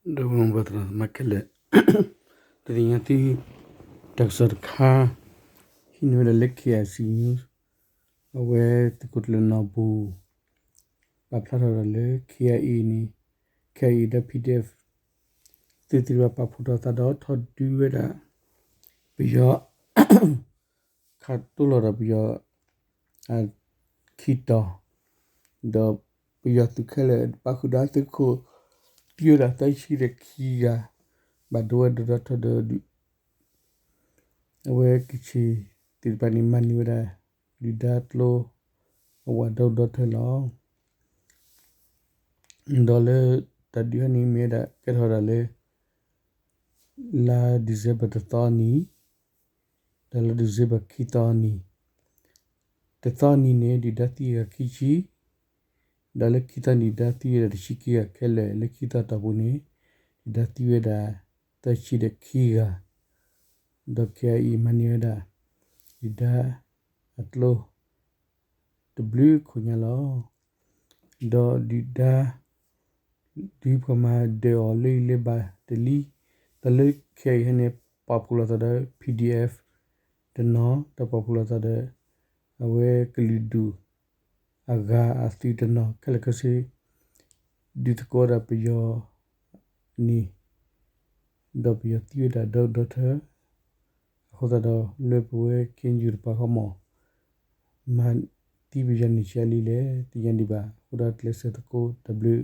ဒီးပှၤသရၣ်သမါခဲလၢာ်, တသ့ၣ်ညါသု တၢ်ကစီၣ်တခါ ဟံးန့ၢ်ဝဲဒၣ်လၢ K I C news အဝဲသုးခိၣ်ကျၢၢ်နီၢ်ဘူၣ် ပာ်ဖျါထီၣ်ဒီးလၢ K I A န့ၣ် K I A ဒီး P D F သုးသ့ၣ်တဖၣ်ပာ်ဖှိၣ်ထီၣ်သးဒီးထီၣ်ဒုးဝဲဒၣ် ပယီၤ ခးတိၢ်လီၤဒီးပယီၤ ခံတီၤ, ဒီးပယီၤသုးခဲလၢာ် ပာ်ဃုာ်ဒီးသုးခိၣ် သံဝဲဒၣ်သၢဆံဒီးခံဂၤ ဘၣ်ဒိဝဲဒီးထီၣ်ဒီး အဝဲကချ့ၣ်သ့ၣ်တဖၣ်န့ၣ် မၤန့ၢ်ဝဲဒၣ် ဒုၣ်ဒါအကျိ အဝဲဒီဒူၣ်ဒီထၢလီၤ. ဒီးလၢတၢ်ဒုးဟဲန့ၣ်မ့ၢ်ဝဲဒၣ် ကဲထီၣ်ဝဲဒၣ်လၢ လါ December တသီအနံၤ, ဒီးလါ December ခံသီအနံၤ, တသီအနံၤန့ၣ် ဒုၣ်ဒါသံဂၤခံဆံ, ဒီးလၢခံသီနံၤ ဒုၣ်ဒါသံဝဲဒၣ်တဆံခံဂၤခဲလၢာ်, လၢခံသီတီၢ်ပူၤန့ၣ် ဒုၣ်ဒါသံဝဲဒၣ် သၢဆံဒီးခံဂၤ, ဒီး K I A မၤန့ၢ်ဝဲဒၣ် ဒုၣ်ဒါအကျိ တဘျုးခိၣ်ညါလီၤ. ဒီးဒုၣ်ဒါ ဒုးပှၤမၤဒၢးအီၤလၢအံၤလၢဘၣ်တလံ, ဒီးလၢ K I A ဟဲန့ၣ် ပာ်ဖှိၣ်လိာ်သးဒီး P D F တနီၤ, ဒီးပာ်ဖှိၣ်လိာ်သးဒီး အဝဲကလုာ်ဒူၣ်အဂၤအသုးတနီၤ ခဲလၢာ်ခဲဆ့ ဒုးသကိးဝဲဒၣ်ပယီၤန့ၣ်, ဒီးပယီၤသံဝဲဒၣ်ဒီဒူၣ်ဒီထၢ, အဃိသတးဒီးလၢပဝဲ K N U တပၤဃီမး မၤသံပယီၤန့ၣ်ဆံးလံလဲၣ် သ့ၣ်ညါဒံးဘၣ်. အဃိဒီးကျဲးစၢးသကိးတၢ်ဘျုး